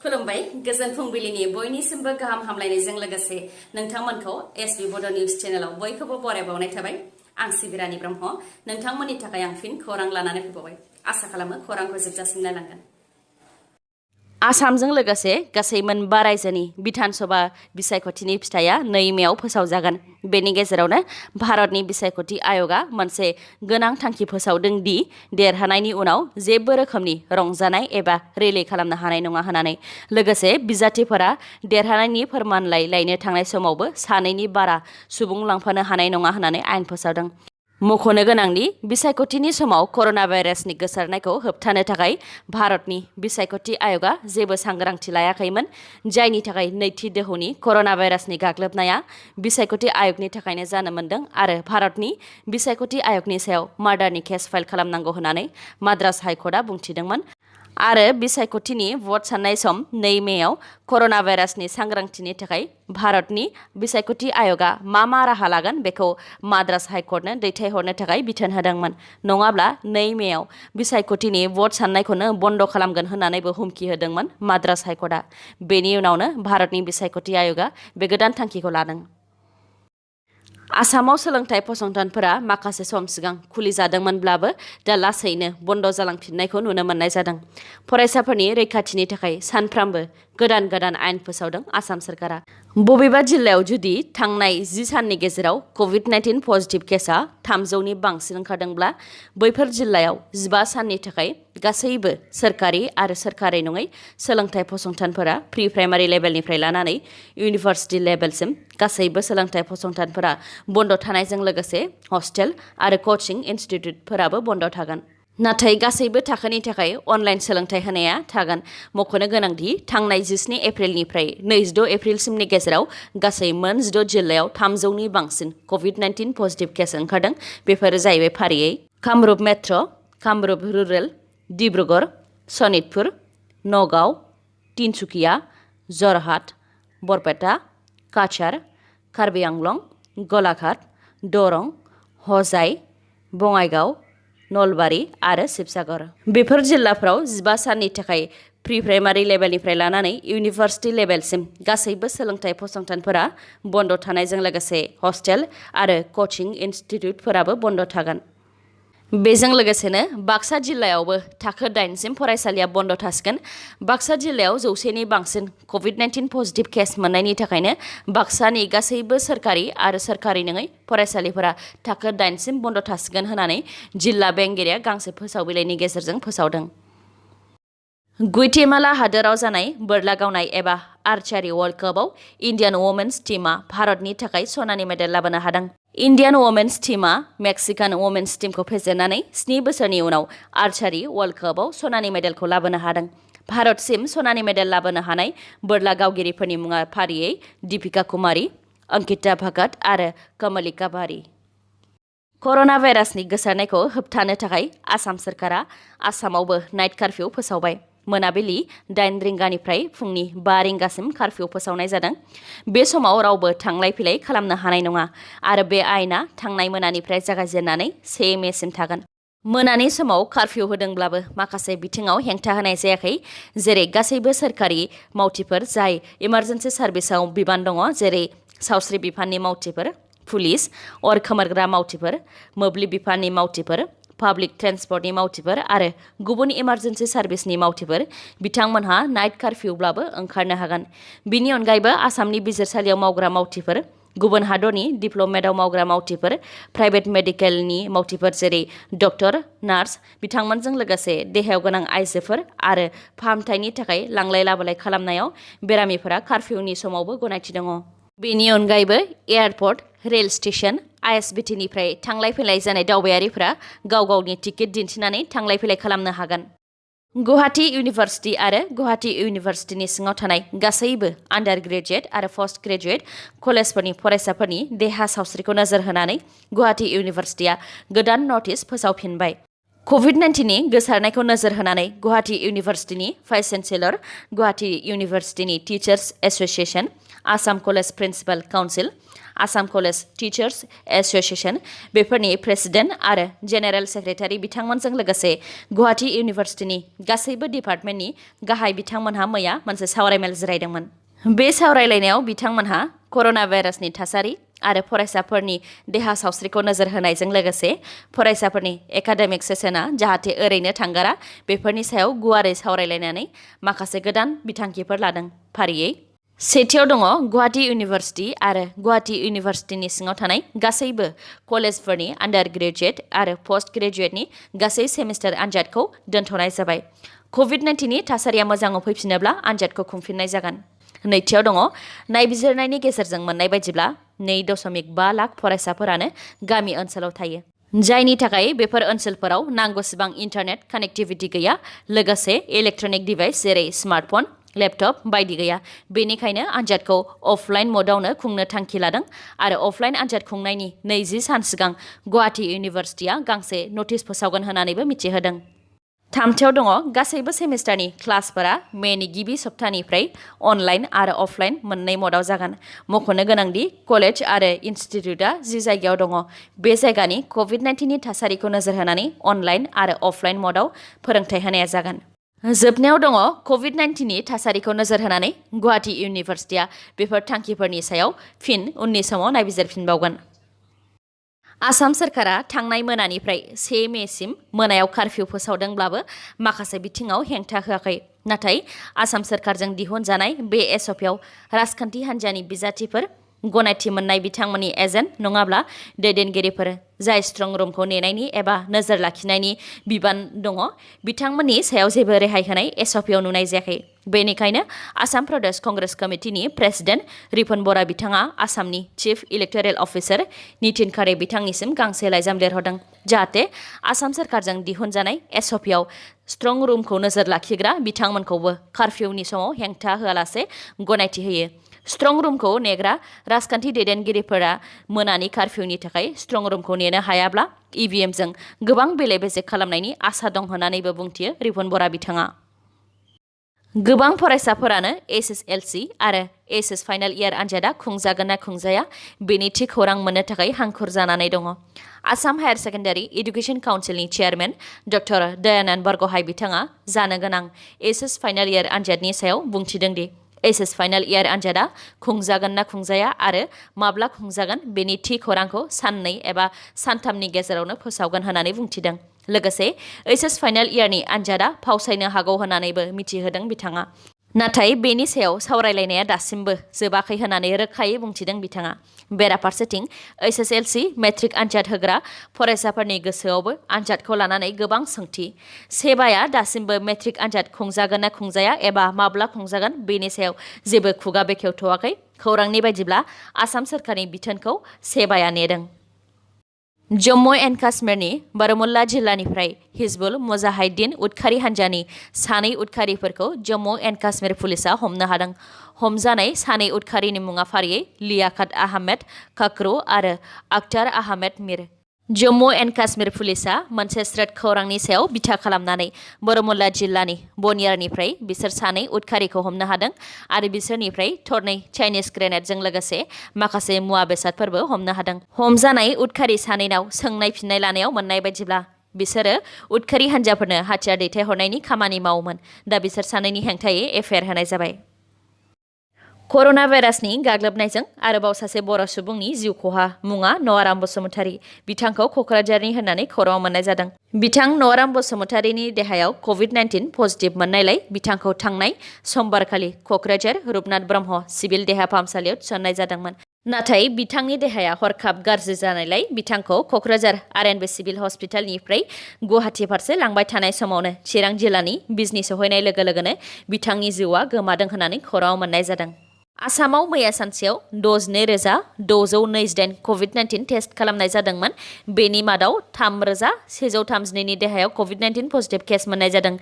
खुलुमबाय गोजोन फुंबिलिनि बयनिसिमबो गाहाम हामलायनायजों लोगोसे नोंथांमोनखौ एसबी बड' निउज चेनेलाव बयखौबो बरायबावनाय थाबाय। आं सिबिरानि ब्रह्म नोंथांमोननि थाखाय आं फिन खौरां लानानै फैबावबाय। आसा खालामो खौरांखौ जोबजासिम नायलांगोन। आसामजों लोगोसे गासै मोनबा रायजोनि बिधान सभा बिसायख'थिनि फिथाइया 2 मेआव फोसावजागोन। बेनि गेजेरावनो भारतनि बिसायख'थि आय'गा मोनसे गोनां थांखि फोसावदों दि देरहानायनि उनाव जेबो रोखोमनि रंजानाय एबा रेली खालामनो हानाय नङा होननानै। लोगोसे बिजाथिफोरा देरहानायनि फोरमानलाइ लायनो थांनाय समावबो 2नि बारा सुबुं लांफानो हानाय नङा होननानै आयेन फोसावदों। मख'नो गोनांदि बिसायख'थिनि समाव कर'ना भाइरासनि गोसारनायखौ होबथानो थाखाय भारतनि बिसायख'थि आय'गा जेबो सांग्रांथि लायाखैमोन, जायनि थाखाय नैथि दोहौनि कर'ना भाइरासनि गाग्लोबनाया बिसायख'थि आय'गनि थाखायनो जानो मोन्दों आरो भारतनि बिसायख'थि आय'गनि सायाव मार्डारनि केस फाइल खालामनांगौ होननानै माद्रास हाइकर्टआ बुंथिदोंमोन। आरो बिसायख'थिनि भट साननाय सम 2 मेआव कर'ना भाइरासनि सांग्रांथिनि थाखाय भारतनि बिसायख'थि आय'गा मा राहा लागोन बेखौ माद्रास हाइकर्टनो दैथायहरनो थाखाय बिथोन होदोंमोन। नङाब्ला 2 मेआव बिसायख'थिनि भट साननायखौनो बन्द' खालामगोन होननानैबो हुमखि होदोंमोन माद्रास हाइकर्टआ। बेनि उनावनो भारतनि बिसायख'थि आय'गा बे गोदान थांखिखौ लादों। आसामाव सोलोंथाइ फसंथानफोरा माखासे सम सिगां खुलिजादोंमोनब्लाबो दा लासैनो बन्द जालांफिननायखौ नुनो मोननाय जादों। फरायसाफोरनि रैखाथिनि थाखाय सानफ्रामबो गोदान आयेन फोसावदों आसाम सरकारा। बबेबा जिल्लायाव जुदि थांनाय 10 साननि गेजेराव COVID-19 पजिटिभ केसआ 300नि बांसिन ओंखारदोंब्ला बैफोर जिल्लायाव 15 साननि थाखाय गासैबो सोरखारि आरो सोरखारि नङै सोलोंथाइ फसंथानफोरा प्रि प्राइमारि लेभेलनिफ्राय लानानै इउनिभार्सिटि लेभेलसिम गासैबो सोलोंथाइ फसंथानफोरा बन्द थानायजों लोगोसे हस्टेल आरो कचिं इनस्टिट्युटफोराबो बन्द थागोन। नाथाय गासैबो थाखोनि थाखाय अनलाइन सोलोंथाइ होनाया थागोन। मख'नो गोनांदि थांनाय 17 एप्रिलनिफ्राय 26 एप्रिलसिमनि गेजेराव गासै मोन 16 जिल्लायाव 300नि बांसिन COVID-19 पजिटिभ केस ओंखारदों। बेफोरो जाहैबाय फारियै कामरुप मेट्र, कामरुप रुरेल, डिब्रुगड़, सनितपुर, नगाव, तिनसुकिया, जरहाट, बरपेटा, काछार, कार्बि आंलं, गलाघाट, दरं, हजाइ, बङाइगाव, नलबारि आरो शिबसागर। बेफोर जिल्लाफ्राव 15 साननि थाखाय प्रि प्राइमारि लेभेलनिफ्राय लानानै इउनिभार्सिटि लेभेलसिम गासैबो सोलोंथाइ फसंथानफोरा बन्द थानायजों लोगोसे हस्टेल आरो कचिं इनस्टिट्युटफोराबो बन्द थागोन। बेजों लोगोसेनो बाक्सा जिल्लायावबो थाखो 8 सिम फरायसालिया बन्द थासिगोन। बाक्सा जिल्लायाव 100नि बांसिन COVID-19 पजिटिभ केस मोननायनि थाखायनो बाक्सानि गासैबो सोरखारि आरो सोरखारि नङै फरायसालिफोरा थाखो 8 सिम बन्द थासिगोन होननानै जिल्ला बेंगिरिया गांसे फोसावबिलाइनि गेजेरजों फोसावदों। गुइटेमाला हादोराव जानाय बोरला गावनाय एबा आर्चारि वर्ल्ड कापआव इन्डियान वमेन्स टीमआ भारतनि थाखाय सनानि मेडेल लाबोनो हादों। इन्डियान वमेन्स टीमआ मेक्सिकान वमेन्स टीमखौ फेजेननानै 7 बोसोरनि उनाव आर्चारि वर्ल्ड कापआव सनानि मेडेलखौ लाबोनो हादों। भारतसिम सनानि मेडेल लाबोनो हानाय बोरला गावगिरिफोरनि मुङा फारियै दीपिका कुमारी, अंकिता भगत आरो कमलिका बारी। कर'ना भाइरासनि गोसारनायखौ होबथानो थाखाय आसाम सरकारा आसामावबो नाइट कारफिउ फोसावबाय। मोनाबिलि 8 रिंगानिफ्राय फुंनि 5 रिंगासिम कारफिउ फोसावनाय जादों। बे समाव रावबो थांलाय फैलाय खालामनो हानाय नङा आरो बे आयेना थांनाय मोनानिफ्राय जागायजेननानै 1 मेसिम थागोन। मोनानि समाव कारफिउ होदोंब्लाबो माखासे बिथिङाव हेंथा होनाय जायाखै, जेरै गासैबो सोरखारि मावथिफोर जाय इमार्जेन्सि सार्भिसाव बिबान दङ, जेरै सावस्रि बिफाननि मावथिफोर, पुलिस, अर खोमोरग्रा मावथिफोर, मोब्लिब बिफाननि मावथिफोर, पाब्लिक ट्रेन्सपर्टनि मावथिफोर आरो गुबुन इमार्जेन्सि सार्भिसनि मावथिफोर बिथांमोनहा नाइट कारफिउब्लाबो ओंखारनो हागोन। बिनि अनगायैबो आसामनि बिजिरसालियाव मावग्रा मावथिफोर, गुबुन हादरनि डिप्ल'मेटआव मावग्रा मावथिफोर, प्राइभेट मेडिकेलनि मावथिफोर जेरै डक्टर, नार्स बिथांमोनजों लोगोसे देहायाव गोनां आइजोफोर आरो फाहामथायनि थाखाय लांलाय लाबोलाय खालामनायाव बेरामिफोरा कारफिउनि समावबो गनायथि दङ। बेनि अनगायैबो एयारपर्ट, रेल स्टेशन, आइएसबिटिनिफ्राय थांलाय फैलाय जानाय दावबायारिफोरा गाव गावनि टिकेट दिन्थिनानै थांलाय फैलाय खालामनो हागोन। गुवाहाटी इउनिभार्सिटि आरो गुवाहाटी इउनिभार्सिटिनि सिङाव थानाय गासैबो आन्डार ग्रेजुएट आरो पस्ट ग्रेजुएट कलेजफोरनि फरायसाफोरनि देहा सावस्रिखौ नोजोर होनानै गुवाहाटी इउनिभार्सिटिया गोदान नटिस फोसावफिनबाय। COVID-19नि गोसारनायखौ नोजोर होनानै गुवाहाटी इउनिभार्सिटिनि भाइस चेन्सेलर, गुवाहाटी इउनिभार्सिटिनि teachers association, Assam college principal council, Assam college teachers association बेफोरनि प्रेसिडेन्ट आरो जेनेरेल सेक्रेटारि बिथांमोनजों लोगोसे गुवाहाटी इउनिभार्सिटिनि गासैबो डिपार्टमेन्टनि गाहाय बिथांमोनहा मैया मोनसे सावरायमेल जिरायदोंमोन। बे सावरायलायनायाव बिथांमोनहा कर'ना भाइरासनि थासारि आरो फरायसाफोरनि देहा सावस्रिखौ नोजोर होनायजों लोगोसे फरायसाफोरनि एकाडेमिक सेसना जाहाथे ओरैनो थांगारा बेफोरनि सायाव गुवारै सावरायलायनानै माखासे गोदान बिथांखिफोर लादों। फारियै सेथियाव दङ गुवाहाटी इउनिभार्सिटि आरो गुवाहाटी इउनिभार्सिटिनि सिङाव थानाय गासैबो कलेजफोरनि आन्डार ग्रेजुएट आरो पोस्ट ग्रेजुएटनि गासै सेमिस्टार आनजादखौ दोनथ'नाय जाबाय। COVID-19नि थासारिया मोजाङाव फैफिनोब्ला आनजादखौ खुंफिननाय जागोन। नैथियाव दङ नायबिजिरनायनि गेजेरजों मोननाय बायदिब्ला 2.5 लाख फरायसाफोरानो गामि ओनसोलाव थायो, जायनि थाखाय बेफोर ओनसोलफोराव नांगौसेबां इन्टारनेट कानेक्टिभिटि गैया, लोगोसे इलेक्ट्रनिक डिभाइस जेरै स्मार्टफन, लेपटप बायदि गैया। बेनिखायनो आनजादखौ अफलाइन मडआवनो खुंनो थांखि लादों आरो अफलाइन आनजाद खुंनायनि 20 सान सिगां गुवाहाटी इउनिभार्सिटिया गांसे नटिस फोसावगोन होननानैबो मिथिहोदों। थामथियाव दङ गासैबो सेमिस्टारनि क्लासफोरा मेनि गिबि सप्तानिफ्राय अनलाइन आरो अफलाइन मोननै मडआव जागोन। मख'नो गोनांदि कलेज आरो इनस्टिट्युटआ जि जायगायाव दङ बे जायगानि COVID-19नि थासारिखौ नोजोर होनानै अनलाइन आरो अफलाइन मडआव फोरोंथाय होनाया जागोन। जोबनायाव दङ COVID-19नि थासारिखौ नोजोर होनानै गुवाहाटी इउनिभार्सिटिया बेफोर थांखिफोरनि सायाव फिन उननि समाव नायबिजिरफिनबावगोन। आसाम सोरखारा थांनाय मोनानिफ्राय 1 मेसिम मोनायाव कार्फिउ फोसावदोंब्लाबो माखासे बिथिङाव हेंथा होआखै। नाथाय आसाम सोरखारजों दिहुनजानाय बे एसअपिआव राजखान्थि हान्जानि बिजाथिफोर, गनायथि मोननाय बिथांमोननि एजेन्ट नङाब्ला दैदेनगिरिफोर जाय स्ट्रं रुमखौ नेनायनि एबा नोजोर लाखिनायनि बिबान दङ बिथांमोननि सायाव जेबो रेहाय होनाय एसअपिआव नुनाय जायाखै। बेनिखायनो आसाम प्रदेश कंग्रेस कमिटिनि प्रेसिडेन्ट रिपुन बरा बिथाङा आसामनि चिफ इलेक्टरेल अफिसार नितिन खारे बिथांनिसिम गांसे लाइजाम लिरहरदों जाहाथे आसाम सोरखारजों दिहुनजानाय एसअपिआव स्ट्रं रुमखौ नोजोर लाखिग्रा बिथांमोनखौबो कार्फिउनि समाव हेंथा होआलासे गनायथि होयो। स्ट्रं रुमखौ नेग्रा राजखान्थि दैदेनगिरिफोरा मोनानि कार्फिउनि थाखाय स्ट्रं रुमखौ नेनो हायाब्ला इभिएमजों गोबां बेले-बेजे खालामनायनि आसा दं होननानैबो बुंथियो रिपुन बरा बिथाङा। गोबां फरायसाफोरानो HSLC आरो HS फाइनाल इयार आनजादा खुंजागोन ना खुंजाया बेनि थि खौरां मोननो थाखाय हांखुर जानानै दङ। आसाम हायार सेकेन्डारि एडुकेशन काउन्सिलनि चेयारमेन डक्टर दयानन्द बरग'हाइ बिथाङा जानो गोनां HS फाइनाल इयार आनजादनि सायाव बुंथिदों दि HS फाइनाल इयार आनजादा खुंजागोन ना खुंजाया आरो माब्ला खुंजागोन बेनि थि खौरांखौ 2 एबा 3 गेजेरावनो फोसावगोन होननानै बुंथिदों। लोगोसे HS फाइनाल इयारनि आनजादा फावसायनो हागौ होननानैबो मिथिहोदों बिथाङा। नाथाय बेनि सायाव सावरायलायनाया दासिमबो जोबाखै होननानै रोखायै बुंथिदों बिथाङा। बेराफारसेथिं HSLC मेट्रिक आनजाद होग्रा फरायसाफोरनि गोसोआवबो आनजादखौ लानानै गोबां सोंथि। सेबाया दासिमबो मेट्रिक आनजाद खुंजागोन ना खुंजाया एबा माब्ला खुंजागोन बेनि सायाव जेबो खुगा बेखेवथ'वाखै। खौरांनि बायदिब्ला आसाम सोरखारनि बिथोनखौ सेबाया नेदों। जम्मु एन्ड काश्मीरनि बारामुल्ला जिल्लानिफ्राय हिजबुल मुजाहिद्दिन उदखारि हान्जानि 2 उदखारिफोरखौ जम्मु एन्ड काश्मीर पुलिसआ हमनो हादों। हमजानाय 2 उदखारिनि मुङा फारियै लियाकात आहमेद काकरु आरो आख्तार आहमेद मिर। जम्मु एन्ड काश्मीर पुलिसआ मोनसे स्रोत खौरांनि सायाव बिथा खालामनानै बारामुल्ला जिल्लानि बनियारनिफ्राय बिसोर 2 उदखारिखौ हमनो हादों आरो बिसोरनिफ्राय थरनै चाइनिज ग्रेनेडजों लोगोसे माखासे मुवा बेसादफोरबो हमनो हादों। हमजानाय उदखारि 2नाव सोंनाय फिननाय लानायाव मोननाय बायदिब्ला बिसोरो उदखारि हान्जाफोरनो हाथियार दैथायहरनायनि खामानि मावोमोन। दा बिसोर 2नि हेंथायै एफआइआर होनाय जाबाय। कर'ना भाइरासनि गाग्लोबनायजों आरोबाव सासे बर' सुबुंनि जिउ खहा। मुङा नवाराम बसुमतारी। बिथांखौ क'क्राझारनि होननानै खौराङाव मोननाय जादों। बिथां नवाराम बसुमतारीनि देहायाव COVID-19 पजिटिभ मोननायलाय बिथांखौ थांनाय समबारखालि क'क्राझार रुपनाथ ब्रह्म सिभिल देहा फाहामसालियाव थिसननाय जादोंमोन। नाथाय बिथांनि देहाया हरखाब गाज्रि जानायलाय बिथांखौ क'क्राझार आरएनबि सिभिल हस्पिटालनिफ्राय गुवाहाटि फारसे लांबाय थानाय समावनो चिरां जिल्लानि बिजनी सौहैनाय लोगो लोगोनो बिथांनि जिउआ गोमादों होननानै खौराङाव मोननाय जादों। आसामाव मैया सानसेयाव 62,628 COVID-19 टेस्ट खालामनाय जादोंमोन। बेनि मादाव 3,132नि देहायाव COVID-19 पजिटिभ केस मोननाय जादों।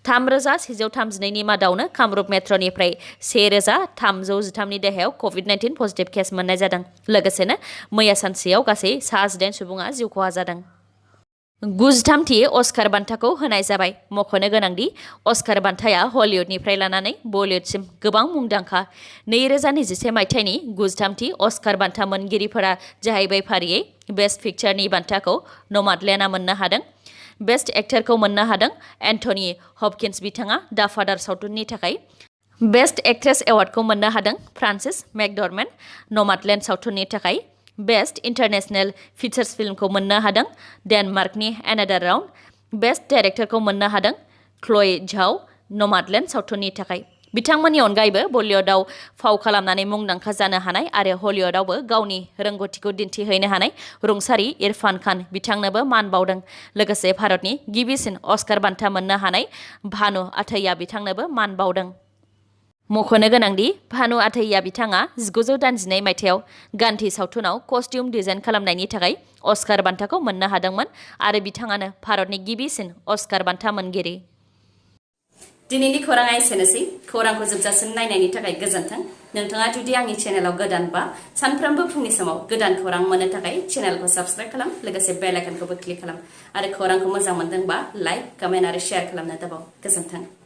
3,132नि मादावनो कामरुप मेट्र'निफ्राय 1,313नि देहायाव COVID-19 पजिटिभ केस मोननाय जादों। लोगोसेनो मैया सानसेयाव गासै 19 सुबुङा जिउ खहा जादों। गुजथामथि अस्कार बान्थाखौ होनाय जाबाय। मख'नो गोनांदि अस्कार बान्थाया हलिउडनिफ्राय लानानै बलिउडसिम गोबां मुंदांखा। 2021 मायथाइनि गुजथामथि अस्कार बान्था मोनगिरिफोरा जाहैबाय फारियै बेस्ट पिक्चारनि बान्थाखौ नमाडलेन्डआ मोननो हादों। बेस्ट एक्टरखौ मोननो हादों एन्थनी हपकिन्स बिथाङा दा फादार सावथुननि थाखाय। बेस्ट एक्ट्रेस एवार्डखौ मोननो हादों फ्रान्सिस मेकडर्मेन्ड नमाडलेन्ड सावथुननि थाखाय। बेस्ट इन्टारनेशनेल फीचर्स फिल्मखौ मोननो हादों डेनमार्कनि एनादार राउन्ड। बेस्ट डाइरेक्टरखौ मोननो हादों क्ल'ए झाउ नमाडलेन्ड सावथुननि थाखाय। बिथांमोननि अनगायैबो बलिउडआव फाव खालामनानै मुंदांखा जानो हानाय आरो हलिउडआवबो गावनि रोंग'थिखौ दिन्थिहैनो हानाय रुंसारि इरफान खान बिथांनोबो मान बावदों। लोगोसे भारतनि गिबिसिन अस्कार बान्था मोननो हानाय भानु आथैया बिथांनोबो मान बावदों। मख'नो गोनांदि भानु आथैया बिथाङा 1981 मायथाइयाव गान्धी सावथुनाव कस्ट्युम डिजाइन खालामनायनि थाखाय अस्कार बान्थाखौ मोननो हादोंमोन आरो बिथाङानो भारतनि गिबिसिन अस्कार बान्था मोनगिरि। दिनैनि खौराङा एसेनोसै। खौरांखौ जोबजासिम नायनायनि थाखाय गोजोन्थों। नोंथाङा जुदि आंनि चेनेलाव गोदानबा सानफ्रोमबो फुंनि समाव गोदान खौरां मोननो थाखाय चेनेलखौ साबस्क्राइब खालाम, लोगोसे बेल आइकनखौबो क्लिक खालाम आरो खौरांखौ मोजां मोनदोंबा लाइक, कमेन्ट आरो शेयार खालामनो दाबाव। गोजोन्थों।